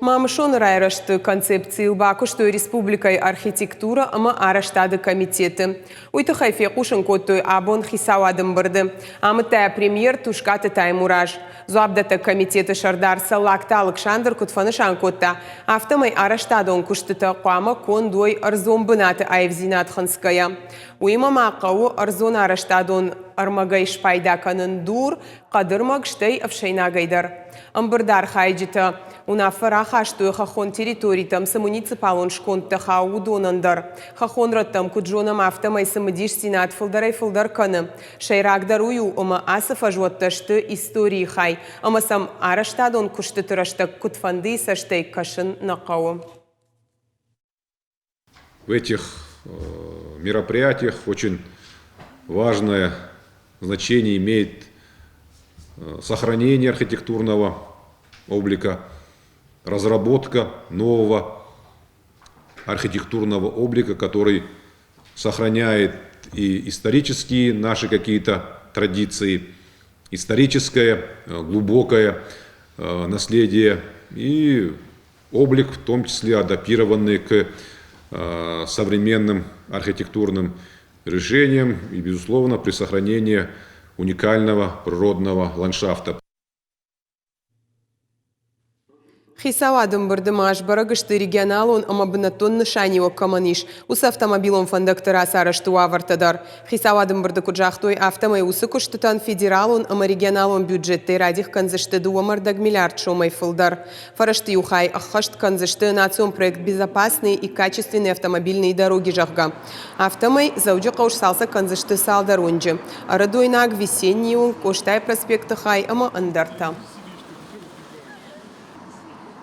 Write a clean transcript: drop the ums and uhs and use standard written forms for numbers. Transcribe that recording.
Мамысоны райрӕзты концепцийыл бакуыстой республикӕйы архитектурӕ ӕмӕ арӕзтады комитеты. Уый тыххӕй фехъусын кодтой абон хицауады ӕмбырды. Амыдта йӕ премьер Тускъаты Таймураз. Дзуапдӕттӕг комитеты сӕрдар Цӕллагты Алыксандр куыд фӕнысан кодта, афтӕмӕй арӕзтадон куыстытӕ хъуамӕ конд уой ӕрдзон бынаты аивдзинад хынцгӕйӕ. Уыимӕ ма хъӕуы ӕрдзон арӕзтадон ӕрмӕгӕй спайда кӕнын дур, хъӕдырмӕг, стӕй ӕфсӕйнагӕй дӕр. Ӕмбырды архайджытӕ уынаффӕ рахастой хӕххон территоритӕм цы муниципалон скондтӕ хауы, уыдонӕн дӕр. Хӕххон рӕттӕм, куыд зонӕм, афтӕмӕй цымыдисдзинад фылдӕрӕй-фылдӕр кӕны. Сӕйрагдӕр уый у, ӕмӕ ацы фӕзуӕттӕ сты историйы хай, ӕмӕ сӕм арӕзтадон куыстыты рӕстӕг куыдфӕндыйы цӕстӕй кӕсын нӕ хъӕуы. В этих мероприятиях очень важное значение имеет сохранение архитектурного облика, разработка нового архитектурного облика, который сохраняет и исторические наши какие-то традиции, историческое, глубокое наследие и облик, в том числе адаптированный к современным архитектурным решениям и, безусловно, при сохранении уникального природного ландшафта. Хицауады ӕмбырды ма сбӕрӕг сты регионалон ӕмӕ бынӕттон нысаниуӕг кӕмӕн ис, уыцы автомобилон фӕндӕгты рацарӕзты уавӕртӕ дӕр. Хицауады ӕмбырды куыд загътой, афтӕмӕй уыцы куыстытӕн федералон ӕмӕ регионалон бюджеттӕй радих кӕндзысты 2,5 миллиард сомӕй фылдӕр. Фӕрӕзты иу хай ӕххӕст кӕндзысты национ проект «Безопасные и качественные автомобильные дороги», зӕгъгӕ. Афтӕмӕй Дзӕуджыхъӕу сцалцӕг кӕндзысты цалдӕр уынджы – Ӕрыдойнаг, Весенний уынг, Къостайы проспекты хай ӕмӕ ӕндӕртӕ.